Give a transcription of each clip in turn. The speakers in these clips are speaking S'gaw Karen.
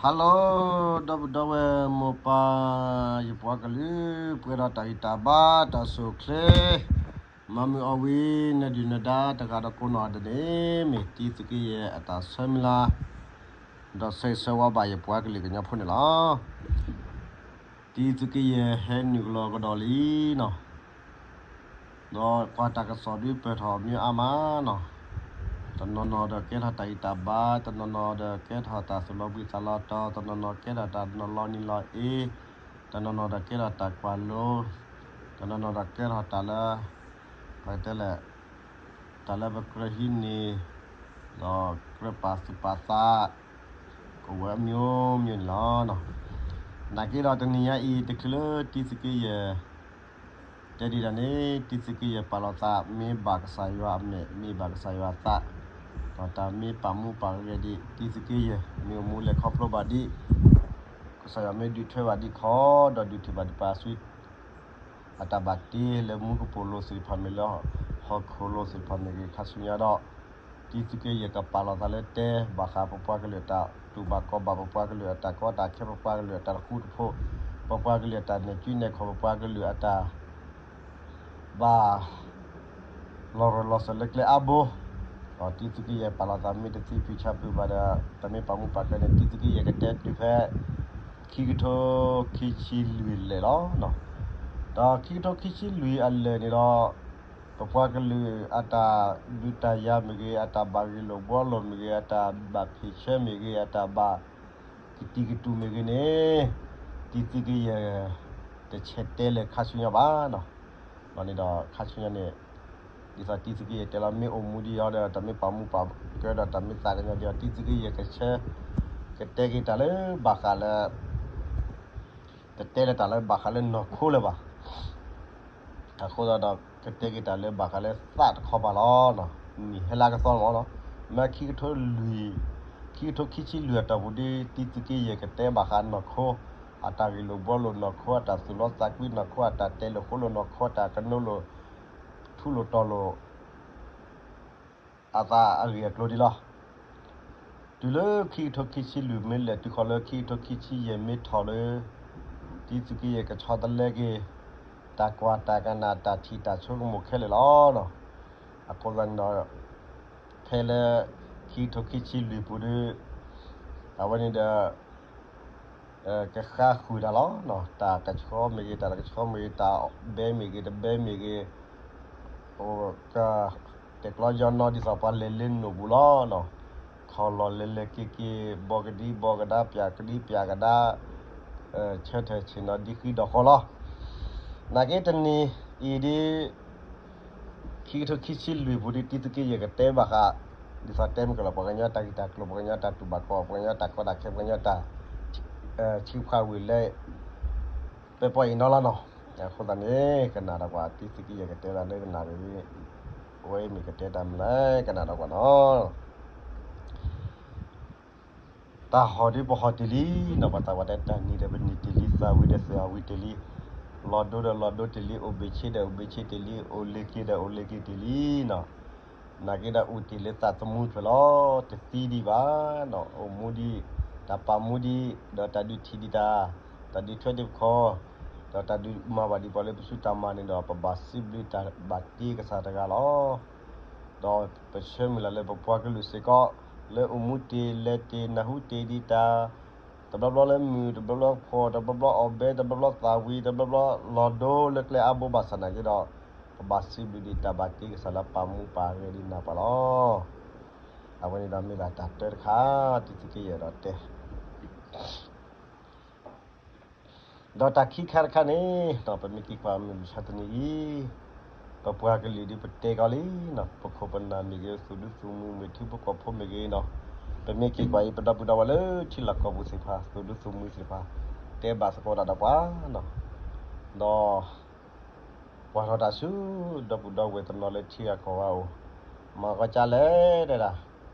Hello ဒီပုၢ်ဒီဝဲၢ်မိၢ်ပၢ် ယပှၤကလုာ် ပှဲၤဒီးတၢ်ဂံၢ်တၢ်ဘါတၢ်အိၣ်ဆူၣ်အိၣ်ချ့ မၤမုာ်အီၣ်ဝံၤ နဒုၣ်နဒါတဂၤဒီးကိးနီၢ်ဒဲးန့ၣ် မ့ၢ်တံသုးက့ယဲၢ်အတၢ်ဆၢမုၢ်လၢ် ဒီးဆၢဂ့ၤဆၢဝါဘၣ်ယပှၤကလုာ်ကညီဖိန့ၣ်လီၤ. တံသုးက့ယဲၢ်ဟဲနုာ်ကလီကဒီးလံနီၤ ဒီးကွၢ်တၢ်ကစီၣ်ဒုးပၢၢ်ထီၣ်မ့ၢ်အါမးနီၤ, တနီၤနီၤဒီးကဲထီၣ်တၢ်ဂံၢ်တၢ်ဘါ, တနီၤနီၤဒီးကဲထီၣ်တၢ်သူၣ်လီၤဘှံးသးလီၤတီၤ, တနီၤနီၤကဲထီၣ်တၢ်နီၤလီၤနံၤလီၤအ့, တနီၤနီၤဒီးကဲထီၣ်တၢ်ကွၢ်လိ, တနီၤနီၤဒီးကဲထီၣ်တၢ်လၢ ပတဲလဲၣ် တၢ်လၢပကြၢးဟံးန့ၢ် ဒီးကြၢးပာ်သူၣ်ပာ်သး ကဝဲၤအမျိုးမျိုးန့ၣ်လီၤ. နာ်က့ဒီးတနံၤညါအံၤ တချုးလၢတံသုးက့ယဲၢ် တဲဒ်န့ၣ်န့ၣ် တံသုးက့ယဲၢ်ပာ်လီၤသး မ့ၢ်ဘၣ်ကစၢ်ယွၤအမဲာ် မ့ၢ်ဘၣ်ကစၢ်ယွၤအသး, ဒီးတၢ်မ့ၢ်ပာ်မူပာ်ဂဲၤဒံး တံသုးက့ယဲၢ် မ့ၢ်အိၣ်မူလဲၤခီဖျိဘၣ်ဒံး, ကစၢ်ယွၤမ့ၢ်ဒုးထွဲဘၣ်ဒံးခီ ဒီးဒုးထံၣ်ဘၣ်ဒံးပှၤအသွံၣ် အတၢ်ဘၣ်တ့လၢမူကပိာ်လိၤသ့ၣ်တဖၣ်မ့ၢ်ဂ့ၤ လၢဟီၣ်ခိၣ်လိၤသ့ၣ်တဖၣ်မ့ၢ်ဂ့ၤ ခါဆူညါဒီး တံသုးက့ယဲၢ်ကပာ်လီၤသးလၢတဲ ဘၣ်ဃးပပှၤကလုာ်အတၢ်တူၢ်ဘၣ်ခီၣ်ဘၣ် ပပှၤကလုာ်အတၢ်ကီတၢ်ခဲ ပပှၤကလုာ်အတၢ်ဃူတဖိး ပပှၤကလုာ်အတၢ်နဲၣ်ကူနဲၣ်ခီၣ် ပပှၤကလုာ်အတၢ် ဘၣ် လီၤရၢၢ်လီၤစၢၤလၢကျဲအါဘိ, ဒီးတံသုးက့ယဲၢ်ပာ်လီၤသးမ့ၢ်တသံဖုးဆါဖုးဘၣ်ဒီး တၢ်မ့ၢ်ပာ်မူပာ်ဂဲၤန့ၣ် တံသုးက့ယဲၢ်ကတဲတုၤဖဲ ခံကထိခံဆံလွံၢ်လၢာ်လီၤ. ဒီးခံကထိခံဆံလွံၢ်အလၢာ်န့ၣ်ဒီး ပပှၤကလုာ်အတၢ်ဒုးတၢ်ယၤမ့ၢ်ဂ့ၤ အတၢ်ဘၣ်ဂ့ၢ်လိာ်ဘှီလိာ်မ့ၢ်ဂ့ၤ အတၢ်ဘၣ်ဖံးဆၢမ့ၢ်ဂ့ၤ အတၢ်ဘၣ်ကတံာ်ကတူာ်မ့ၢ်ဂ့ၤန့ၣ် တံသုးက့ယဲၢ် တဆဲးတဲလၢၤခါဆူညါဘၣ်နီၤ. ဘၣ်န့ၣ်ဒီးခါဆူညါန့ၣ် ဒ်သိးတံသုးက့ယဲၢ်တဲလီၤ မ့ၢ်အိၣ်မူဒံးအီၤဒီး တၢ်မ့ၢ်ပာ်မူပာ်ကဲဒီး တၢ်မ့ၢ်သးကညီၤဒံးအီၤ တံသုးက့ယဲၢ်ကဆဲး ကတဲက့ၤတၢ်လၢဘၣ်ဃးလၢ တတဲလၢၤတၢ်လၢဘၣ်ဃးလၢနီၢ်ခိလၢၤဘၣ်. အဃိသတးဒီး ကတဲက့ၤတၢ်လၢဘၣ်ဃးလၢသးတခီပၤလီၤ. နံၣ်ဟဲလၢကသီမးနီၤ, မ့ၢ်ခံကထိလွံၢ် ခံကထိခံဆံလွံၢ်အတီၢ်ပူၤဒ် တံသုးက့ယဲၢ်ကတဲဘၣ်ဃးနီၢ်ခိ အတၢ်ဂ့ၢ်လိာ်ဘှီလိာ် နီၢ်ခိအတၢ်သူၣ်လီသးကွံ နီၢ်ခိအတၢ်တဲလိာ်ဃိလိာ် နီၢ်ခိအတၢ်ကနိလိာ် ထူလိာ်တီၤလိာ် အသးအဂ့ၢ်အကျိၤဒ်လီၤ. တုၤလၢခံကထိခံဆံလွံၢ်မ့ၢ်လဲၤတုၤဃီၤလၢခံကထိခံဆံယဲၢ်မ့ၢ်ထီၣ်လၢ တံသုးက့ယဲၢ်ကဆီတလဲက့ၤ တၢ်ကွၢ်တၢ်ကနၣ်တၢ်ထံၣ်တၢ်ဆိကမိၣ်ခဲလၢာ်လီၤ. အဃိသတးန့ၣ်ဒီး ဖဲလၢ ခံကထိခံဆံလွံၢ်ပူၤဒီး အဝဲန့ၣ်ဒီး ကဃါဃုာ်တၢ်လီၤ. တၢ်ကဆှီမ့ၢ်ဂ့ၤ တၢ်တကဆှီမ့ၢ်ဂ့ၤ တၢ်ဘဲမ့ၢ်ဂ့ၤ တဘဲမ့ၢ်ဂ့ၤ အိၣ်က တဲာ်ကျီယီနီၤ ဒ်သိးပှၤလဲၤလၢနိၣ်ပူၤလီၤ. ခီၣ်လီၢ်လဲၤလဲၤက့ၤက့ၤ ဘီကဒံဘီကဒါ ပၠးကဒံပၠးကဒါ ဆၢထၢၣ်ဆ့ၣ်နီၤဒ်ဃံဒီးဃီလီၤ. နာ်က့တနံၤအံၤဒ် ခံကထိခံဆံလွံၢ်ပူၤဒ် တံသုးက့ယဲၢ်ကတဲဘၣ်ဃး ဒ်သိးတဲမ့ၢ်ကလီၤ ပှၤကညီတၢ်ဂ့ၢ်တၢ်ကျိၤ ပှၤကညီတၢ်တူၢ်ဘၣ်ခီၣ် ပှၤကညီတၢ်ကီတၢ်ခဲ ပှၤကညီတၢ် ဆံခွါဝံၤလၢ ပဲပီအံၤနီၤလီၤနီၤ. အဃိသတးန့ၣ် ကနၣ်ဒီးကွၢ် တံသုးက့ယဲၢ်ကတဲတၢ်လၢကနၣ်ရံၣ် အဝဲမ့ၢ်ကတဲတၢ်မနုၤလဲၣ် ကနၣ်ဒီးကွၢ်နီၤ. တၢ်ဟီၣ်ဒ်ပဟီၣ်တ့ၢ်လံနီၤ ပှၤသးပှၢ်တဲ တၢ်နံၤဒီးပနံၤတ့ၢ်လံ သၣ်ဝံၤဒီးသၣ်ဝံၤတ့ၢ်လံ လီၤဒိဒီးလီၤဒိတ့ၢ်လံ အိၣ်ဘ့ၣ်ဆ့ဒီးအိၣ်ဘ့ၣ်ဆ့တ့ၢ်လံ အိၣ်လ့ၤက့ၤဒီးအိၣ်လ့ၤက့ၤတ့ၢ်လံနီၤ. နာ်က့ဒီးအိၣ်တ့ၢ်လၢသးသမူထွဲလီၤ တသံဒံးဘၣ်နီၤ အိၣ်မူဒံး တၢ်ပာ်မူဒံး ဒီးတၢ်ဒုးထံၣ်ဒံးတၢ် တၢ်ဒုးထွဲဒံးပခီၣ် ဒီးတၢ်ဒုးမၤဘၣ်ဒံးပှၤလၢပစုတၢ်မၤန့ၣ်ဒီး ပဘၣ်စံးဘျုးတၢ်ဘၣ်တ့ကစၢ်တဂၤလီၤ. ဒီးပဆၢမုၢ်လၢ်လၢပပှၤကလုာ်စ့ၢ်ကီး လၢအိၣ်မူတ့ၢ်လဲၤတ့ၢ်နၢ်ဟူတ့ၢ်ဒံးတၢ် တဘျီဘျီလၢမုၢ် တဘျီဘျီဖှီၣ် တဘျီဘျီအီၣ်ဘဲ တဘျီဘျီသၣ်ဝံၤ တဘျီဘျီလီၤဒိလၢကျဲအါဘိဘၣ်ဆၣ်နာ်က့ဒီး ပဘၣ်စံးဘျုးဒံးတၢ်ဘၣ်တ့ကစၢ်လၢပာ်မူပာ်ဂဲၤဒံးနၢ်ပၢၢ်လီၤ. အဝဲန့ၣ်ဒီးမ့ၢ်ဒၣ်တၢ်တၢတခါ တံသုးက့ယဲၢ်ဒီးတဲ ဒီးတၢ်ခံခါတခါန့ၣ် ပမ့ၢ်က့ၤကွၢ်မုၢ်မဆါတနံၤအံၤ ပပှၤကလုာ်ဒ်ပတဲကီးလံနီၤ ပခိၣ်ပနၢ်မ့ၢ်ဂ့ၤ သူၣ်ဒူသူၣ်မုၢ်မ့ၢ်ထံဖိကီၢ်ဖိမ့ၢ်ဂ့ၤနီၤ ပမ့ၢ်က့ၤကွၢ်အံၤ ပဒီပုၢ်ဒီဝဲၢ်လၢထံလီၢ်ကီၢ်ပူၤသ့ၣ်တဖၣ် သူၣ်ဒူသူၣ်မုၢ်သ့ၣ်တဖၣ် တဲဘၣ်သကိးတၢ်ဒီးပှၤနီၤ ဒီး ကွၢ်ထီၣ်တၢ်ဆူ ဒီပုၢ်ဒီဝဲၢ်တနီၤလၢထံဂၤကီၢ်ဂၤအိၣ် မၤကီကၢ်လဲၣ်တဲဒၣ်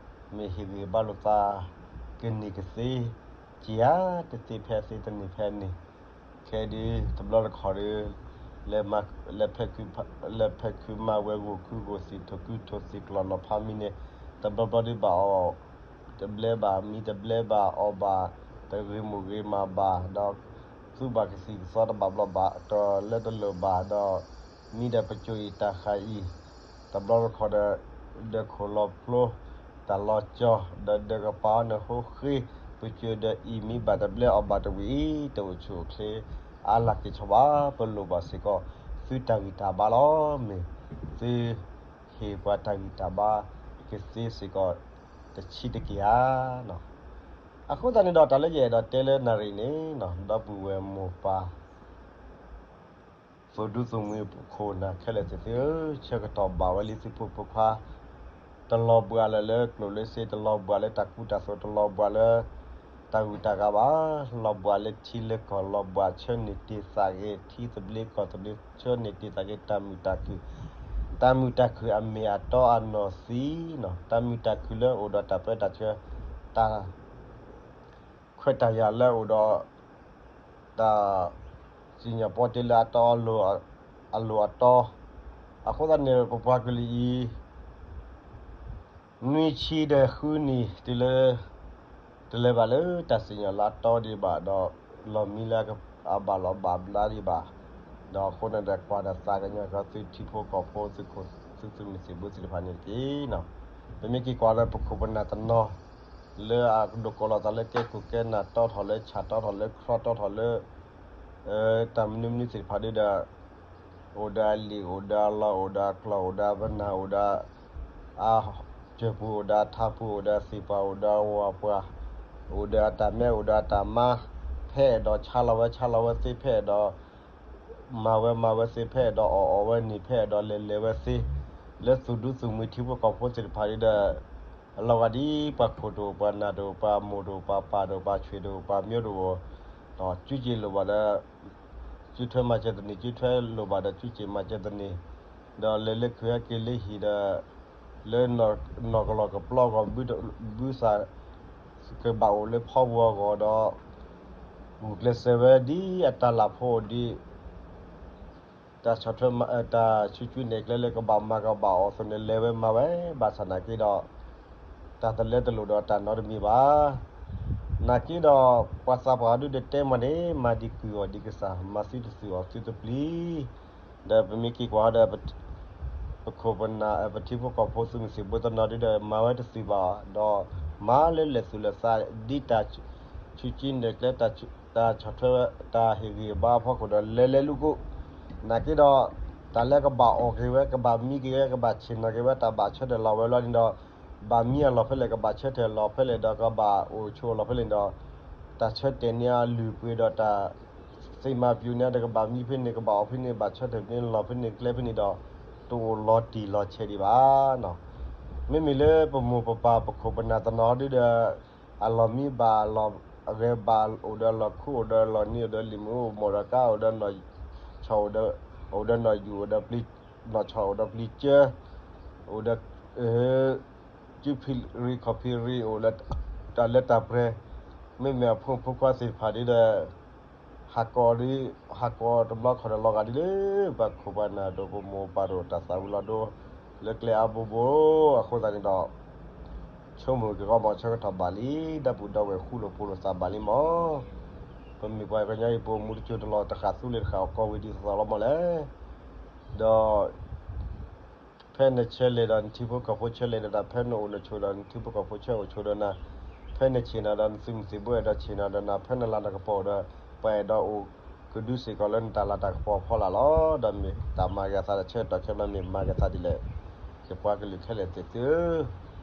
မ့ၢ်ဟ့ၣ်ဂံၢ်ဘါလိာ်သး ကန့ၢ်ကသ့ က့ၤဧါ တသ့ဖဲအသ့ တန့ၢ်ဖဲအန့ၢ် ခဲဒုး တဘျီတခီၣ်ဒီး လဲၤဖဲခုးမၤဝဲဂိၢ်ခုဂိၢ်သ့ၣ် ထိၣ်ခုထိၣ်သ့ၣ် ကျီၢ်လီၤဖးမံန့ၣ် တဘျီဘျီဒုးဘၣ်အီၣ် တဘျဲဘၣ်မံ တဘျဲဘၣ်အီၣ်ဘၣ် ဂ့ၤမူးဂ့ၤမးဘၣ်, ဒီးသူၣ်ဘၣ်ကသံၣ်ကသီတဘၣ်ဘျီဘၣ် တလၢတလိာ်ဘၣ်, ဒီးမံဒီးပစိၤအံၤတၢ်ဃာ်အံၤ, တဘျီတခီၣ်ဒီး ဒၢးခိၣ်လီၤဖျိ, တၢ်လီၤကၠီ, ဒီးဒၢးကပၤအီၤန့ၣ်ဟိဃ့, ပစိၤဒီးအံၤမံဘၣ်တဘျဲအီၣ်ဘၣ်တဝံၣ်အံၤ တအိၣ်ဆူၣ်အိၣ်ချ့ အါလၢ်က့ၤဆီဘၣ်, ပလိၣ်ဘၣ်စ့ၢ်ကီး သုတၢ်ဂံၢ်တၢ်ဘါလီၤ. မ့ၢ်သုဟ့ၣ်ပှၤတၢ်ဂံၢ်တၢ်ဘါကသ့စ့ၢ်ကီး တဆံးတက့ၢ်ဧါ. အဃိသတးန့ၣ်ဒီး တၢ်လၢယအဲၣ်ဒိးတဲလၢနၣ်ရံၣ်န့ၣ် ဒီပုၢ်ဝဲၢ်မိၢ်ပၢ် သူၣ်ဒူသူၣ်မှံၤခိၣ်နၢ်ခဲလၢာ်သ့ၣ်သုဧၢ, ဆၢကတီၢ်ဘၣ်ဝဲလံ သုဖိဖိခွါ, တလီၤဘှါလၢၤလၢကျိၣ်လၢစ့, တလီၤဘှါလၢတၢ်ကူတၢ်သိး, တလီၤဘှါလၢတၢ်ဂုၤတၢ်ဂၤဘၣ်, လီၤဘှါလၢထံလၢကီၢ်, လီၤဘှါဆၢန့ၢ်တ့ၢ်သးဂ့ၤ, ထံသဘျ့ကီၢ်သဘျ့ဆၢန့ၢ်တ့ၢ်သးဂ့ၤ, တၢ်မုာ်တၢ်ခုၣ်, တၢ်မုာ်တၢ်ခုၣ်အမ့ၢ်အတီအနီၢ်သံနီၤ, တၢ်မုာ်တၢ်ခုၣ်လၢအိၣ်ဒီးတၢ်ပၢတၢ်ဆှၢ, တၢ် ခွဲးတၢ်ယာ်လၢအိၣ်ဒီး တၢ်စံၣ်ညီၣ်ပီတ့လၢအတီအလိၤ, အလိၤအတီ, အဃိသတးန့ၣ် ပပှၤကလုာ်အံၤ နွံဆံဒီးဃုနံၣ်တုၤလၢ တလဲၤဘၣ်လၢတၢ်စံၣ်ညီၣ်လၢအတီဒံးဘၣ်ဒီး လီၢ်မံလၢအဘၣ်လီၤဘၣ်ဘျါဒံးဘၣ်, ဒီးအဃိန့ၣ်ဒီး ကွၢ်ဒီးသးကညီၤကီး သုထံဖိကီၢ်ဖိ သုခိၣ်သုသုးမုၢ်သံၣ်ဘိသ့ၣ်တဖၣ်န့ၣ်တက့ၢ်. ပမ့ၢ်က့ၤကွၢ်ဒီးပခိၣ်ပနၢ်တနီၤ လၢအဒိးကိးလီၤသးလၢကဲခိၣ်ကဲနၢ် တီထီၣ်လၢဆၣ် တီထီၣ်လၢချီ တီထီၣ်လၢ တၢ်မနုၤမနုၤသ့ၣ်တဖၣ်ဒ်ဒီး အိၣ်ဒီးအလံာ် အိၣ်ဒီးအလီၢ် အိၣ်ဒီးအကျီၢ် အိၣ်ဒီးအပနၢ် အိၣ်ဒီး အစၢၤပူၤ အိၣ်ဒီးအထါပူၤ အိၣ်ဒီးအသ့ၣ်ပှၢ် အိၣ်ဒီးအဝၤပှၢ် အိၣ်ဒီးအတၢ်မဲ အိၣ်ဒီးအတၢ်မါ ဖဲအဲၣ်ဒိးဆါလီၤဝဲ ဆါလီၤဝဲသ့ ဖဲအဲၣ်ဒိး မၤဝဲမၤဝဲသ့ ဖဲအဲၣ်ဒိးအီၣ်အီၣ်ဝဲန့ၣ် ဖဲအဲၣ်ဒိးလဲၤလဲၤဝဲသ့ လၢသူၣ်ဒူသူၣ်မှံၤထံဖိကီၢ်ဖိသ့ၣ်တဖၣ်ဒ်ဒီး အလီၤဂာ်ဒ်ပှၤခိၣ်တအိၣ် ပှၤနၢ်တအိၣ် ပှၤမိၢ်တအိၣ် ပှၤပၢ်တအိၣ် ပှၤဆွေတအိၣ် ပှၤမျိုးတအိၣ် စုစ့ၤလိာ်ဘၣ်ဒီး စုထွဲမၤစၢၤသန့ၤ စုထွဲလိာ်ဘၣ်ဒီး စုစ့ၤမၤစၢၤသန့ၤ ဒီးလဲၤလၢခုးဟဲက့ၤလၢဟံၣ်ဒီး လၢနီၢ်ကလီၢ်ကပျီအဂီၢ် ဘုသး ကဘၣ်အိၣ်လၢဖီပူၤအဂီၢ်ဒီး ဂုာ်ကျဲးစၢးဝဲဒ်အတၢ်လၢ်ဖိဒ် တၢ်ဆီၣ်ထွဲ တၢ်ဆူၣ်ဆူၣ်န့ၣ်ကျဲလၢကဘၣ်မၤကဘၣ်အီၣ်အသိးန့ၣ် လဲၤဝဲမၤဝဲ ဘၣ်ဆၣ်နာ်က့ဒီး တၢ်တလဲတလိာ်ဒီးတၢ်နီတမံၤဘၣ်. နာ်က့ဒီး ပှၤသးပှၢ်ဒုးဒီးတဲမးန့ၣ် မၤဒံးကုၢ်အီၣ်ဒံးကစၢ် မၤသုတသုၣ်အီၣ်သုတပျံၤ ဒီးပမ့ၢ်က့ၤကွၢ်ဒီး ပခိၣ်ပနၢ် ပထံဖိကီၢ်ဖိသုးမုၢ်သံၣ်ဘိတနီၤဒုးဒီး မၤဝဲတသုၣ်ဘၣ်ဒီး မၤလၢလဲၤသူၣ်လဲၤသး ဒ်တၢ်ဆူၣ်ဆူၣ်န့ၣ်ကျဲ တၢ်ဆီၣ်ထွဲ တၢ်ဟ့ၣ်ဂံၢ်ဘါအဖီခိၣ်ဒီး လဲၤလဲၤလူၤကိး နာ်က့ဒီး တၢ်လၢကဘၣ်အီၣ်က့ၤဝဲ ကဘၣ်မံက့ၤဝဲ ကဘၣ်ဆ့ၣ်နီၤက့ၤဝဲ တၢ်ဘၣ်ဆၢထၢၣ်လီၤဝဲလီၤန့ၣ်ဒီး ဘၣ်မံအလီၢ်ဖဲလဲၣ် ကဘၣ်ဆၢထၢၣ်လီၤဖဲလဲၣ်ဒီး ကဘၣ်အိၣ်ဆိးလီၤဖဲလဲၣ်န့ၣ်ဒီး တၢ်ဆၢတဲာ်န့ၢ်အလုၢ်အပှ့ၤဒီးတၢ် သ့ၣ်မၤပျူၤန့ၣ်ဒီး ကဘၣ်မံဖဲန့ၣ် ကဘၣ်အီၣ်ဖဲန့ၣ် ဘၣ်ဆၢထၢၣ်ဖဲန့ၣ် လီၤဖဲန့ၣ် ကျဲဖဲန့ၣ်ဒီး တအိၣ်လီၤတံၢ်လီၤဆဲးဒံးဘၣ်. မ့မ့ၢ်လၢပမိၢ်ပပၢ်ပခိၣ်ပနၢ်တနီၤဒုးဒီး အလီၢ်မံဘၣ် အလီၢ်အဂဲၤဘၣ် အိၣ်ဒီးလီၢ်ခူ အိၣ်ဒီးလီၢ်နံၤ အိၣ်ဒီးလံာ်မူ အိၣ်မီၢ်ဒီးကါ အိၣ်ဒီးနီၢ်ဆီၣ် အိၣ်ဒီးနီၢ်ယူၢ် အိၣ်ဒီးပျံၤ နီၢ်ဆီၣ် အိၣ်ဒီးပျံၤကၢ အိၣ်ဒီး စုဖံရံၤခီၣ်ဖံရံၤ အိၣ်လၢတၢ်လၢတၢ်ပှဲၤ မ့မ့ၢ်အဖိမုၣ်ဖိခွါသ့ၣ်တဖၣ်ဒ်ဒီး ဟးကိးဒ် ဟးကိးတဘျီခီၣ်ဒီးလီၤဂာ်ဒ်လၢ ပှၤခိၣ်ပှၤနၢ်ဒိၣ် ပမိၢ်ပၢ်ဒိၣ် တၢ်သးဝံၤလီၤဒိ လၢကျဲအါဘိဘိ အဃိသတးန့ၣ်ဒီး ဆိကမိၣ်က့ၤဂီၢ်မး ဆၢကတီၢ်ဘၣ်လံ ဒီပုၢ်ဒီဝဲၢ်ဃူလိာ်ဖိးလိာ်သးဘၣ်လံမး ပမ့ၢ်ပှၤကညီအံၤ ပအိၣ်မူတစိၤတလီၢ် တဃၣ်သူလ့ၤတဃၣ် အကိးဝံၤဒ်သိးသိးလီၤမးလဲၣ် ဒီး ဖဲနဆၢလဲၤဒီးနထံဖိကီၢ်ဖိဆၢလဲၤဒီးနၤ ဖဲနအိၣ်နဆိးဒီးနထံဖိကီၢ်ဖိဆၢအိၣ်ဆိးဒီးနၤ ဖဲနဆ့ၣ်နီၤဒီးနသုးမုၢ်သံၣ်ဘိ အဲၣ်ဒိးဆ့ၣ်နီၤဒီးနၤ ဖဲနလၤနကပီၤဒီး ပှၤအဲၣ်ဒိးအိၣ်ကဒုစ့ၢ်ကီးလၢနတၢ်လၤတၢ်ကပီၤအဖီလာ်လီၤ. ဒီးမ့ၢ်တၢ်မၤဂ့ၤအသးဒီး ဆၢကတီၢ်ခဲဘျီမ့ၢ်မၤဂ့ၤသးဒ်လဲၣ် ယပှၤကလုာ်ခဲလၢာ်သ့ၣ်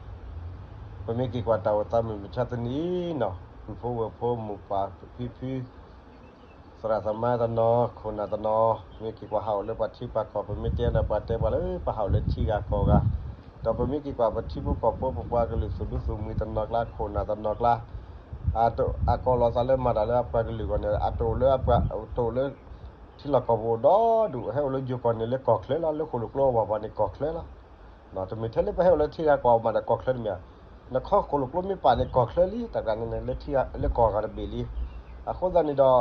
သုဧၢ ပမ့ၢ်က့ၤကွၢ်တၢ်အိၣ်သးမုၢ်မဆါတနံၤအံၤနီၤ ပုၢ်ဖိဝဲၢ်ဖိ မိၢ်ပၢ်ဖံဖု သရၣ်သမါတနီၤ ခိၣ်နၢ်တနီၤ မ့ၢ်က့ၤကွၢ်ဟးအိၣ်လၢပှၤထံပှၤကီၢ် ပမ့ၢ်တဲဒီးပှၤတဲပှၤလၢပဟးအိၣ်လၢထံဂၤကီၢ်ဂၤ ဒီးပမ့ၢ်က့ၤကွၢ်ပထံဖိကီၢ်ဖိ ပပှၤကလုာ်သူၣ်ဒူသူၣ်မှံၤတနီၤကျါ ခိၣ်နၢ်တနီၤကျါ အကိးလီၤသးလၢမၤတၢ်လၢအပှၤကလုာ်အဂီၢ်န့ၣ် အတအိၣ်လၢအပှၤ တအိၣ်လၢ ထံလီၢ်ကီၢ်ပူၤအိၣ်ဒီဒူၣ် ဟဲအိၣ်လၢယိၤကီၢ်န့ၣ်လၢကီၢ်ချၢလီၤ လၢဃိၣ်လိာ်ကျိအဝၤပှၤန့ၣ်ကီၢ်ချၢလီၤ တမ့ၢ်ထဲလၢပဟဲအိၣ်လၢထံဂၤကီၢ်မးဒီးကီၢ်ချၢတမ့ၢ်ဧါ, နခီဃိၣ်လိာ်ကျိမ့ၢ်ပာ်န့ၣ်ကီၢ်ချၢလံ တၢ်ကျါန့ၣ် လၢကီၢ်ဂၤတဘ့ၣ်လံ. အဃိသတးန့ၣ်ဒီး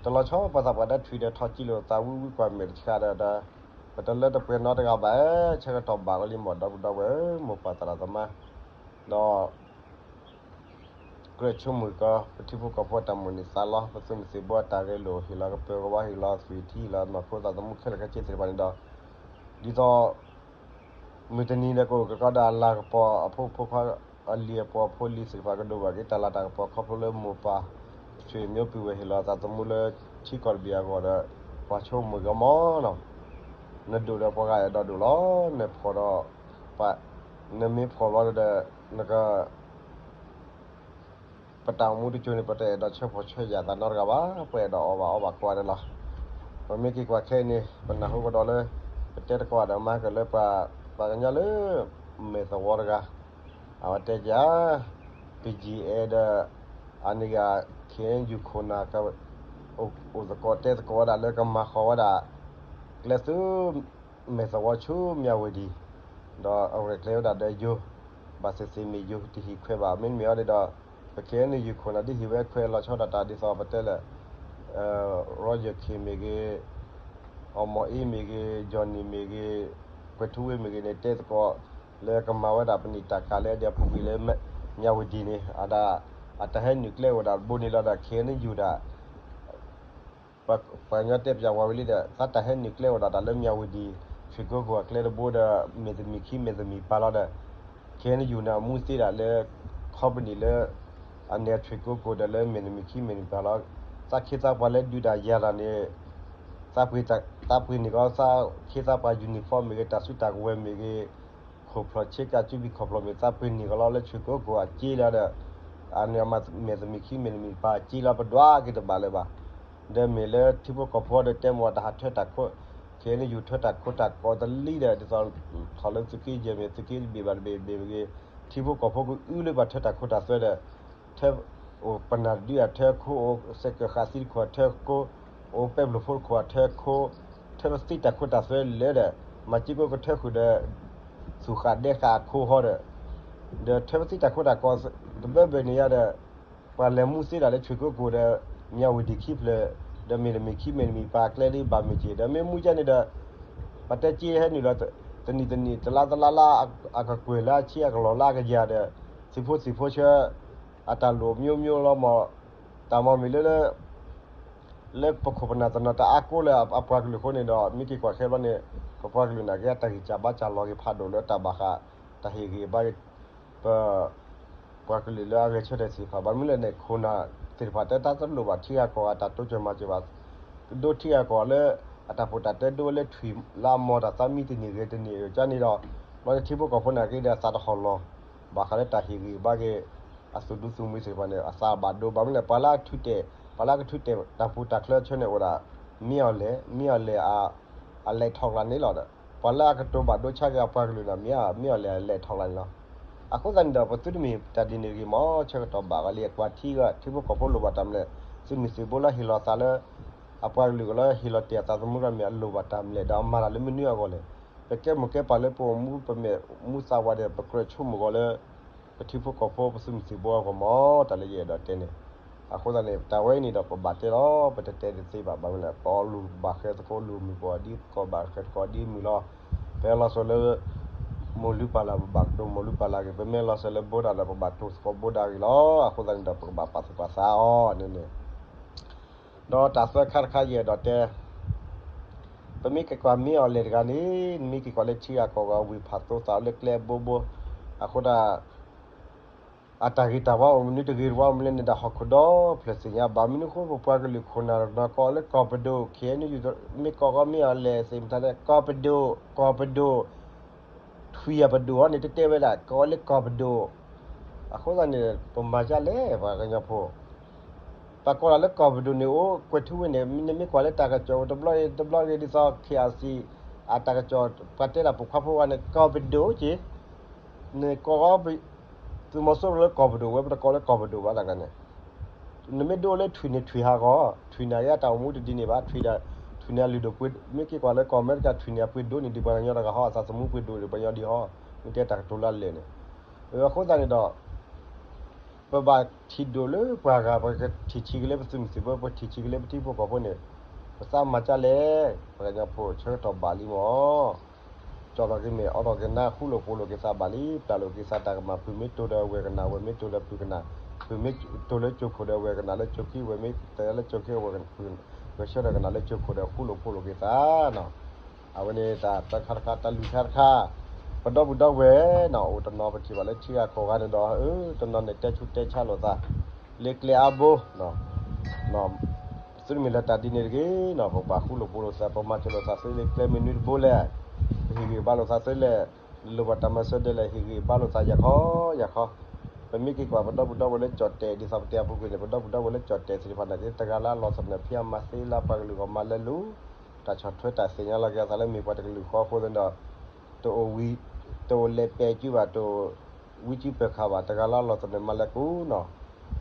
တလီၤဆီပှၤသးပှၢ်ဒၢထွံၣ်ဒီးထီၣ်ကံလိာ်သးဝံဝံကွၢ်မဲာ်တဆှးဒီး ပတလၢတပှဲၤနီတဂၤဘၣ်, ဆၢကတီၢ်ဘၣ်ဝဲလံမး ဒီပုၢ်ဒီဝဲၢ် မိၢ်ပၢ်သရၣ်သမါ ဒီး ကြၢးဆိကမိၣ်ကီး ပထံဖိကီၢ်ဖိအတၢ်မိၣ်န့ၢ်သးလီ ပသုးမုၢ်သံၣ်ဘိအတၢ်ဂဲၤလိာ် ဟ့ၣ်လီၤကပၢၤကဝါ ဟ့ၣ်လီၤသွံၣ်ထံ ဟ့ၣ်လီၤနီၢ်ခိသးသမူခဲလၢာ်ခဲဆ့သ့ၣ်တဖၣ်န့ၣ်ဒီး ဒ်သိး မုၢ်တနံၤဒီးကအိၣ်ကကီးဒီးအလၤကပီၤ အဖိမုၣ်ဖိခွါ အလံၤအပှၤဖိလံၤသ့ၣ်တဖၣ်ကဒိးဘၣ်က့ၤတၢ်လၤတၢ်ကပီၤ ခီဖျိလၢမိၢ်ပၢ် ဆွေမျိုးပုၢ်ဝဲၢ် ဟ့ၣ်လီၤသးသမူလၢထံကီၢ်တဘ့ၣ်အဂီၢ်ဒီး ပှၤဆိကမိၣ်ကီးမးနီၤ. နဒိၣ်ဒီးပှၤဂၤအဲၣ်ဒိးဒိၣ်လီၤ. နဖှီၣ်ဒီး ပှၤ နမ့ၢ်ဖှီၣ်ဘျီဒီး နက ပတၢ်အိၣ်မူတစိၤန့ၣ် ပတအဲၣ်ဒိးဆၢဖှီၣ်ဆၢယာ်သးနီတဂၤဘၣ်, ပအဲၣ်ဒိးအီၣ်ဘၣ်အီဘၣ်ကိးဂၤန့ၣ်လီၤ. ပမ့ၢ်က့ၤကွၢ်ခဲအံၤန့ၣ် ပနၢ်ဟူကဒီးလၢ ပတဲသကိးဒီးမၤကလၢပှၤ ပှၤကညီလၢ မဲာ်သဝီတဂၤ အဝဲတဲက့ၤဧါ, ပယံာ်အဲၣ်ဒီး အန့ၣ်ဂ့ၤ ခ့ၣ်အဲၣ်ယူၣ်ခိၣ်နၢ် အိၣ်သကိးတဲသကိးဝဲဒၣ်လၢကမၤဃီၤဝဲဒၣ် ကျဲသု မဲာ်သဝီဆူမၠၣ်ဝတံၣ် ဒီးအရဲၣ်ကျဲၤဝဲဒၣ်ဒီးယိၤ ဘၣ်သ့ၣ်သ့ၣ်မ့ၢ်ယိၤတဟ့ၣ်ခွဲးဘၣ် မ့တမ့ၢ်အီၤန့ၣ်ဒီး ပခဲအံၤန့ၣ် ယူၢ်ခိၣ်နၢ်ဒ်ဟ့ၣ်ဝဲခွဲးလီၤဆီဒၣ်တၢ်ဒ်သိးပတဲလၢ ရီယၢၢ်ခ့ၣ်မ့ၢ်ဂ့ၤ, အီၣ်မီၢ်အ့မ့ၢ်ဂ့ၤ, ယီၢ်နံၣ်မ့ၢ်ဂ့ၤ, ကွဲၤထူဝ့မ့ၢ်ဂ့ၤန့ၣ် တဲသကိး လၢကမၤဝဲဒၣ်ပနံာ်တၢ်ကၤလၢအဒံးအပူၤကွံာ်လၢ မၠၣ်ဝတံၣ်န့ၣ် အတၢ်ဟဲနုာ်ကျဲအိၣ်ဒၣ်တဘိန့ၣ်လီၤဒီး ခဲအံၤန့ၣ်ယူၢ်ဒၣ် ပှၤကညီတဲပၠးဝဲလံဒီး သးတၢ်ဟဲနုာ်ကျဲအိၣ်ဒၣ်တၢ်လၢမၠၣ်ဝတံၣ် ဆွ့ၣ်ကိကိၣ်အကျဲတဘိဒီး မဲာ်တမံၤခံမဲာ်တမံၤပၤလီၤဒီး ခဲအံၤန့ၣ်ယူၢ်န့ၣ်အမူသ့ဒၣ်လၢ ခီပနံၣ်လၢ အန့ၣ်အဆွ့ၣ်ကိကိၣ်ဒီးလၢမဲာ်တမံၤခံမဲာ်တမံၤပၤလီၤ. သးခ့သးပှၤလၢဒုးတၢ်ယၤတၢ်န့ၣ် သးပှ့ၤန့ၢ်ကီး သးခ့သးပှၤ uniform မ့ၢ်ဂ့ၤ တၢ်စုတၢ်ကဝဲၤမ့ၢ်ဂ့ၤ ခိၣ်ဖျီၣ်ဆ့ကၤ စုဘံၣ်ခီၣ်ဖျီၣ်မ့ၢ် သးပှ့ၤန့ၢ်ကီးလီၤလၢဆွ့ၣ်ကိကိၣ်အစ့လီၤဒီး အန့ၣ်အမဲာ်တမံၤခံမဲာ်တမံၤပၤစ့လီၤ ပဒွးက့ၤတဘၣ်လၢၤဘၣ်. ဒီးမ့ၢ်လၢထံဖိကီၢ်ဖိဒီးတဲမ့ၢ်တၢ်ဟးထၢတၢ်ခိ ခဲအံၤန့ၣ်ယူၢ်ထၢတၢ်ခိတၢ်ကီတလံဒီး ဒ်သိးထီၣ်လၢသုးက့ယဲၢ်မ့ၢ်သုးက့တဘ့ၣ်ဘၣ်တဘ့ၣ်ဘ့ၣ်မ့ၢ်ဂ့ၤ ထံဖိကီၢ်ဖိကအုလၢပှၤထၢတၢ်ခိတၢ်သွဲဒီး ထၢ အိၣ်ပနၢ်တဒုအထၢခိ အိၣ်စဲးကၢးဃာ်သံတခိၣ်အထၢခိ အိၣ်ပဲဘျီၣ်ဖိတခိၣ်အထၢခိ ထၢပသံတၢ်ခိတၢ်သွဲလၢာ်ဒီး မၤစ့ကိကထၢဃုာ်ဒီး သူၣ်ဃာ်ဒဲဃာ်အခိဟီဒီး ဒီးထၢပသံတၢ်ခိတၢ်ကီ တဘၢဘၢၣ်န့ၣ်ယါဒီး ပှၤလဲၤမူသ့ဒၣ်လၢဆွ့ၣ်ကိကိၣ်ဒီး မၠၣ်ဝတံၣ်ခံဖျၢၣ် ဒီးမဲာ်တမံၤခံမဲာ်တမံၤပၤကျဲဒ်ဘၣ်မ့ၢ်က့ၤ ဒီးမ့ၢ်မူကဲန့ၣ်ဒီး ပှၤတဲက့ဟဲနုာ်လီၤ တနံၤတနံၤ တလါတလါလၢ အကကွဲၢ်လၢအဆံအကလီၢ်လၢအကယၤဒီး သုးဖိသံၣ်ဖိဆၢ အတၢ်လိၣ်မျိုးမျိုးလီၤမး တၢ်မၤမ့ၢ်လၢ လၢပခိၣ်ပနၢ်တနီၤတၢ်အါကိးလၢအပှၤကလုာ်အဃိန့ၣ်ဒီး မ့ၢ်က့ၤကွၢ်ခဲဘျီန့ၣ် ပပှၤကလုာ်န့ၣ်က့ၤတၢ်ဂံၢ်စၢ်ဘါစၢ်လီၤက့ၤဖးဒိၣ်လၢတၢ်ဘၣ်ဃး တၢ်ဟ့ၣ်ဂံၢ်ဘါက့ၤ ပ ပှၤကလုာ်လၢအဂဲၤဆၢထၢၣ်သ့ၣ်တဖၣ် ဘၣ်မနုၤလဲၣ်န့ၣ် ခိၣ်နၢ်သ့ၣ်တဖၣ်တဲတၢ်တလိၣ်ဘၣ်ထံဂၤကီၢ်ဂၤတၢ်တိစၢၤမၤစၢၤဘၣ် ဒိထံဂၤကီၢ်ဂၤလၢ အတၢ်ပီးတၢ်တဲဒိဝဲလၢထွံၣ်လၢအမီၤတၢ်သးမံတန့ၢ်ဂ့ၤတန့ၢ်အကန့ၣ်ဒီး ဘျီန့ၣ်ထံဖိကီၢ်ဖိန့ၣ်က့ၤဒီးသးတဟီၣ်လီၤ ဘၣ်ဃးလၢတၢ်ဟ့ၣ်ဂံၢ်ဘါက့ၤ အသူၣ်ဒူသူၣ်မှံသ့ၣ်တဖၣ်န့ၣ် အသးဘၣ်ဒိ ဘၣ်မနုၤလဲၣ် ပှၤလၢအထုးတဲာ် ပှၤလၢအကထုးတဲာ်တၢ်ပူၤတၢ်ချၢဆၢန့ၣ်အိၣ်ဒၣ် မ့ၢ်အီၤလဲၣ် မ့ၢ်အီၤလဲၣ် အလဲၤထီၣ်ကျါန့ၣ်လီၤဒီး ပှၤလၢအကတိၤဘၣ်ဒိဆါက့ၤအပှၤကလုာ်န့ၣ် မ့ၢ်အီၤလဲၣ် အလဲၤထီၣ်ကျါန့ၣ်လီၤ. အဃိသတးန့ၣ်ဒီး ပသုတမ့ၢ်တၢ်ဒ်န့ၣ်တဂ့ၤမး ဆၢကတီၢ်ဘၣ်ဂီၤလံ အကွၢ်ထံဂီၤ ထံဖိကီၢ်ဖိလိၣ်ဘၣ်တၢ်မနုၤလဲၣ် သုးမုၢ်သံၣ်ဘိလၢဟ့ၣ်လီၤသးလၢ အပှၤကလုာ်ကလၢဟ့ၣ်လီၤတ့ၢ်အသးသမူရၢ်မ့ၢ်အလိၣ်ဘၣ်တၢ်မနုၤလဲၣ် ဒီးအမၤတၢ်လၢမနုၤအဂီၢ်လဲၣ်. ပကဲမိၢ်ကဲပၢ်လၢပအိၣ်မူပမဲာ်မူသးဝးဒီး ပကြၢးဆိကမိၣ်ဂီၤလၢ ပထံဖိကီၢ်ဖိပသုးမုၢ်သံၣ်ဘိအဂီၢ်မး တၢ်လၢယအဲၣ်ဒိးတဲန့ၣ် အဃိသတးန့ၣ် တၢ်ဝဲအံၤန့ၣ်ဒီးပဘၣ်တဲလီၤ ပတတဲတသ့ဘၣ် ဘၣ်မနုၤလဲၣ် ပအီၣ်လုၢ်ဘၣ်ဃဲသကိးလုၢ်မုၢ် ပအီၣ်ဒ်သကိးဘၣ်ဃဲသကိးဒ်မုၢ်လီၤ. ပဟဲလီၤစၢၤလၢ မိၢ်လုၢ်ပၢ်လၢ် ပဘၣ်ကတိၤမိၢ်လုၢ်ပၢ်လၢ်ဂ့ၤ ပမ့ၢ်လီၤစၢၤလၢဘိဒၣ်ဒီး ပဘၣ်တိၤသကိးဘိဒၣ်ဂ့ၤလီၤ. အဃိသတးန့ၣ်ဒီး ပကဘၣ်ပာ်သူၣ်ပာ်သးအီၤန့ၣ်န့ၣ် ဒီးတၢ်သၢခါတခါယအဲၣ်ဒိးတဲ ပမ့ၢ်က့ၤကွၢ်မ့ၢ်အီၤလဲၣ်တဂၤန့ၣ် နမ့ၢ်က့ၤကွၢ်လၢထံဂၤကီၢ်ဂၤဝံၤဖးသိသးလၢကျဲအဘိဘိ အဃိဒၣ် အတၢ်ဂ့ၤတၢ်ဝါအိၣ်မနုၤတဂ့ၤတဝါမနုၤလဲၣ်န့ၣ်ဒီး ဟီၣ်ခိၣ်ဒီဖျၢၣ်သ့ၣ်ညါ ဘၣ်မနုၤအဃိ ပပှၤကလုာ်ခိၣ်နၢ်တနီၤကိးလၢကီၢ်ပဒိၣ် ခဲအံၤန့ၣ် မ့ၢ်ကိးကီးမ့ၢ်အီၤလဲၣ်သ့ၣ်မတၤလဲၣ် ကီၢ်ပဒိၣ် ကီၢ်ပဒိၣ် ထွံၣ်အပဒိၣ်အီၤန့ၣ် တတဲဝဲဒၣ် ကိးလၢကီၢ်ပဒိၣ် အဃိသတးန့ၣ် ပမၤဒ်လဲၣ် ပှၤကညီဖိ ပှၤကိးတၢ်လၢကီၢ်ပဒိၣ်န့ၣ်အိၣ် ကွဲၤထူဝ့န့ၣ် နမ့ၢ်ကွၢ်လၢတၢ်ကစီၣ်တဘျီအံၤ တဘျီအံၤဒ်သိး KIC အတၢ်ကစီၣ် ပှၤတဲဒၣ်ပိာ်ခွါဖိဝဲန့ၣ် ကီၢ်ပဒိၣ်က့ၤ နကိး သုးမီၤစိရိၤလၢကီၢ်ပဒိၣ်ဝဲ ပတကိးလၢကီၢ်ပဒိၣ်ဘၣ်တၢ်န့ၣ် နမ့ၢ်ဒိလၢထွံၣ်န့ၣ် ထွံၣ်ဟးဂီၤ ထွံၣ်န့ၣ်အတၢ်အိၣ်မူတဒ်န့ၣ်ဘၣ် ထွံၣ်န့ၣ်အလုၢ်ဒိၣ်ပှ့ၤ မ့ၢ်က့ၤကွၢ်လၢကီၢ်အမဲရကၤ ထွံၣ်န့ၣ်အပှ့ၤဒိၣ်န့ၢ်ဒံးပှၤကညီတဂၤဟီ အသးသမူပှ့ၤဒိၣ်န့ၢ် ပှၤကညီဒံးဟီ မ့ၢ်တဲတၢ်ကတိၤလၢအလဲၢ်န့ၣ် အဃိသတးန့ၣ်ဒီး ပဘၣ်ထံၣ်ဒိၣ်လၢပှၤဂၤ ပကထံၣ်ဆံးက့ၤလၢပသုးမုၢ်သံၣ်ဘိ ပထံၣ်ဆံးက့ၤလၢပထံဖိကီၢ်ဖိန့ၣ် ပသးမၤဒ်လဲၣ် ပှၤကညီဖိဆၢကတီၢ်ဘၣ်လံမး ကၠီထီၣ်က့ၤမဲာ် အီထီၣ်က့ၤနါ ဃူလိာ်ဖိးလိာ်က့ၤသးဘၣ်လံ ပျၢ်လိာ်က့ၤသးတၢ်ကမၣ် ပုၢ်မ့ၢ်တိၢ်ဒီးဝဲၢ်ကနၣ် ဝဲၢ်မ့ၢ်တိၢ်ဒီးပုၢ်ကနၣ် ပမ့ၢ်တိၤလၢကၠိခိၣ်ဒီး အဝဲကနၣ်လၢကၠိခံ, ဝဲမ့ၢ်တဲလၢကၠိခံ အဝဲဂဲၤဆၢထၢၣ်ကနၣ်လၢကၠိခိၣ်ဒီး ဃူလိာ်ဖိးလိာ်က့ၤသးနီၤ. အဝဲန့ၣ်တၢ်တခါတခါ တၢ်လုၢ်ခါတခါ, ပဒီပုၢ်ဒီဝဲၢ်နီၤ အိၣ်တနီၤပထံၣ်ဘၣ်လၢထံဂၤကီၢ်ဂၤန့ၣ်ဒီး အၢ တနီၤန့ၣ်တဲဆူးတဲဆါလိာ်သး လၢကျဲအါဘိ သုတမ့ၢ်လၢတၢ်ဒ်န့ၣ်တဂ့ၤနီၤ, ပပာ်ဃူလိာ်ဖိးလိာ်သး ပမၤစၢၤလိာ်သးသုလၢကျဲမနုၤတဘိလဲၣ်, ပဟ့ၣ်ဂံၢ်ဘါလိာ်သးသုလဲၣ်, လိၣ်ဘၣ်တၢ်မၤစၢၤဒ်လဲၣ် ဟ့ၣ်ဂံၢ်ဘါလိာ်သးယၤခီယၤခီ. ပမ့ၢ်က့ၤကွၢ်ပဒီပုၢ်ဒီဝဲၢ်လၢကၠီၣ်တဲာ် ဒ်သိးပတဲအပူၤကွံာ်န့ၣ် ပဒီပုၢ်ဒီဝဲၢ်လၢကၠီၣ်တဲာ်သ့ၣ်တဖၣ်န့ၣ်က့ၤ တဂၤလၢအလီၢ်သနၢၣ် ဖံးအမၤသ့လၢပှၤကလုာ်ဂီၢ်မၤလဲၤလူၤ, တၢ်ဆီၣ်ထွဲတၢ်သ့ၣ်ညါလီၤက့ၤအသးလၢမ့ၢ်ပှၤတကလုာ်ဃီအဃိသတးဒီး တအိၣ်ဝံၤ တအိၣ်လဲၤပဲာ်စုဘၣ် တအိၣ်ဝံစုပၢၢ်ခါဘၣ် တဂၤလၢအလီၢ်သနၢၣ်မၤလဲၤကူနီၤ.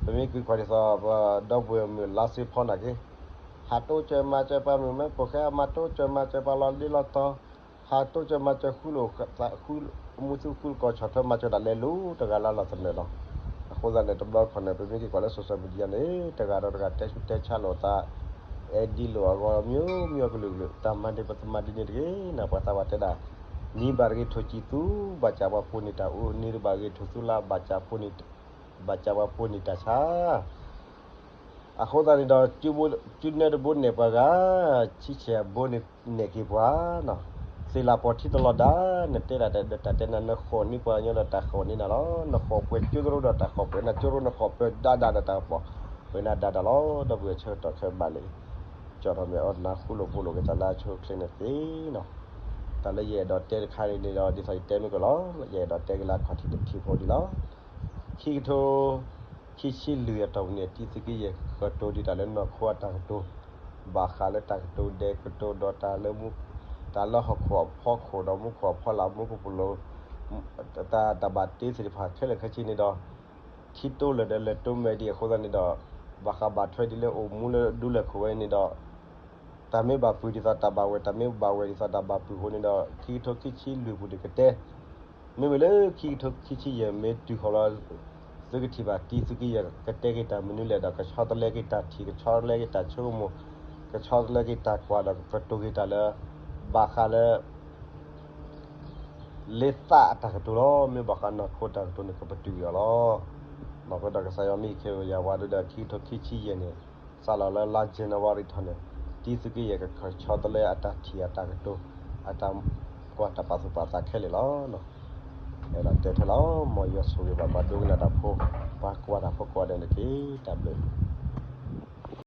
ပမ့ၢ်က့ၤကွၢ်ဒ်သိး ပဒီပုၢ်ဝဲၢ်မုၣ်လါစ့ဖီန့ၣ်က့ၤ ဟးတိစၢၤမၤစၢၤပှၤမုၣ်မဲပိာ်ဃဲ မၤတိစၢၤမၤစၢၤပှၤလီၤလ့လီၤတီၤ, ဟးတိစၢၤမၤစၢၤဃူလိာ် မူသူဃူလိာ်ကီၢ် ဆီၣ်ထွဲမၤစၢၤတၢ်လဲၤလူၤ တဂၤလၢအလီၢ်သနၢၣ်လီၤ. အဃိသတးန့ၣ် တဘျီတခီၣ်န့ၣ် ပမ့ၢ်က့ၤကွၢ်လၢ social media န့ၣ် တဂၤဒီးတဂၤတဲဆူးတဲဆါလိာ်သး အဲၣ်ဒိးလိာ်အဂီၢ် မျိုးမျိုးကလုာ်ကလုာ် တၢ်မၤန့ၣ် ပတမၤဒ်န့ၣ်တဂ့ၤနီၤ. ပှၤသးပှၢ်တဲဒၣ် နံၤဘၣ်တဂ့ၤထိၣ်ကံၢ်သူ ဘၣ်စၢ်ပှၤပိာ်န့ၢ်တၢ်အူ, နံၤတဘၣ်ဂ့ၤထိၣ်သူလါ ဘၣ်စၢ်ပှၤပိာ်န့ၢ်တၢ်ဆါ. အဃိသတးန့ၣ်ဒီး ကၠိနဲတဘိနဲၣ်ပှၤဂၤ, ဆံဆဲၣ်ဘိန့ၣ်နဲၣ်က့ၤပှၤနီၤ. သ့ၣ်လၢပှၤထံတလီၤဒၣ် နတဲဒၣ်ဒီးတၢ်တဲနၤ နဃီၣ်န့ၢ်ပှၤကညီဒီးတၢ်ဃီၣ်န့ၢ်နၤလီၤ. နဃီၣ်ပှဲၤကၠိတရိဒီးတၢ်ဃီၣ်ပှဲၤနၤ, ကၠိတရိနဃီၣ်ပှဲၤဒါဒါဒီးတၢ်ဃီၣ်ပှဲၤနၤဒါဒါလီၤ. ဒီပုၢ်ဝဲၢ်ဆၢကတီၢ်ခဲအံၤဘၣ်လံ ကၠီၣ်ထီၣ်မ့ၢ်အီၣ်နၤ ဃူလိာ်ဖိးလိာ်က့ၤသးလၢအဆိအချ့န့ၣ်တက့ၢ်နီၤ. တၢ်လၢယအဲၣ်ဒိးတဲတခါန့ၣ်န့ၣ်ဒီး ဒ်သိးယတဲမ့ၢ်ကလီၤ, ယအဲၣ်ဒိးတဲက့ၤလၢအခီၣ်ထံးတထံးဖိဒ်လီၤ. ခံကထိခံဆံလွံၢ်အတီၢ်ပူၤန့ၣ် တံသုးက့ယဲၢ်ကကတိၤဒံးတၢ်လၢနီၢ်ခိအတၢ်ကတိၤ, ဘၣ်ဃးလၢတၢ်ကတိၤဒဲးကတိၤဒီးတၢ်လၢ တၢ်လၢဟီၣ်ခိၣ်အဖီခိၣ်ဒီးမူခိၣ်အဖီလာ် မူကပိာ်လိၤ တၢ်တၢ်ဘၣ်တ့သ့ၣ်တဖၣ်ခဲလၢာ်ခဲဆ့န့ၣ်ဒီး ထံတိလၢာ်ဒီးလဲၤတိမဲာ်ဒံးအဃိသတးန့ၣ်ဒီး ဘၣ်ဃးဘၣ်ထွဲဒ်လၢအိၣ်မူလၢဒူလၢၢ်ခိၣ်ဝဲန့ၣ်ဒီး တၢ်မ့ၢ်ဘၣ်ပုၢ်ဒ်သိးတၢ်ဘၣ်ဝဲၢ်, တၢ်မ့ၢ်ဘၣ်ဝဲၢ်ဒ်သိးတၢ်ဘၣ်ပုၢ်အဃိန့ၣ်ဒီး ခံကထိခံဆံလွံၢ်ပူၤန့ၣ်ကတဲ, မ့မ့ၢ်လၢခံကထိခံဆံယဲၢ်မ့ၢ်တုၤဃီၤလီၤ သုကထံၣ်ဘၣ်တံသုးက့ယဲၢ်ကတဲက့ၤတၢ်မနုၤလဲၣ်ဒီး ကဆီတလဲက့ၤတၢ်ထံၣ်, ကဆီတလဲက့ၤတၢ်ဆိကမိၣ်, ကဆီတလဲက့ၤတၢ်ကွၢ်ဒီးကကတိၤက့ၤတၢ်လၢ ဘၣ်ဃးလၢ လၢသးအတၢ်ကတိၤလီၤ. မ့ၢ်ဘၣ်ဃးနီၢ်ခိတၢ်ကတိၤန့ၣ် ကပတုာ်အီၤလီၤ. ဘၣ်ဃးဒီးကစၢ်ယွၤမ့ၢ်ခဲလၢာ်ယၤဝါဒုဒီး ခံကထိခံဆံယဲၢ်န့ၣ် စးလီၤလၢလါ January ထီၣ်န့ၣ် တံသုးက့ယဲၢ်ကဆီတလဲအတၢ်ထံၣ်အတၢ်ကတိၤ အတၢ်ကွၢ်တၢ်ပာ်သူၣ်ပာ်သးခဲလၢာ်လီၤ. အဲၣ်ဒိးတဲထဲလီၤ မ်ယွၤဆိၣ်ဂ့ၤဘၣ်ပှၤဒိကနၣ်တၢ်ဖိ, ပှၤကွၢ်တၢ်ဖိကိးဂၤဒဲးန့ၣ်တက့ၢ်. တၢ်ဘျုး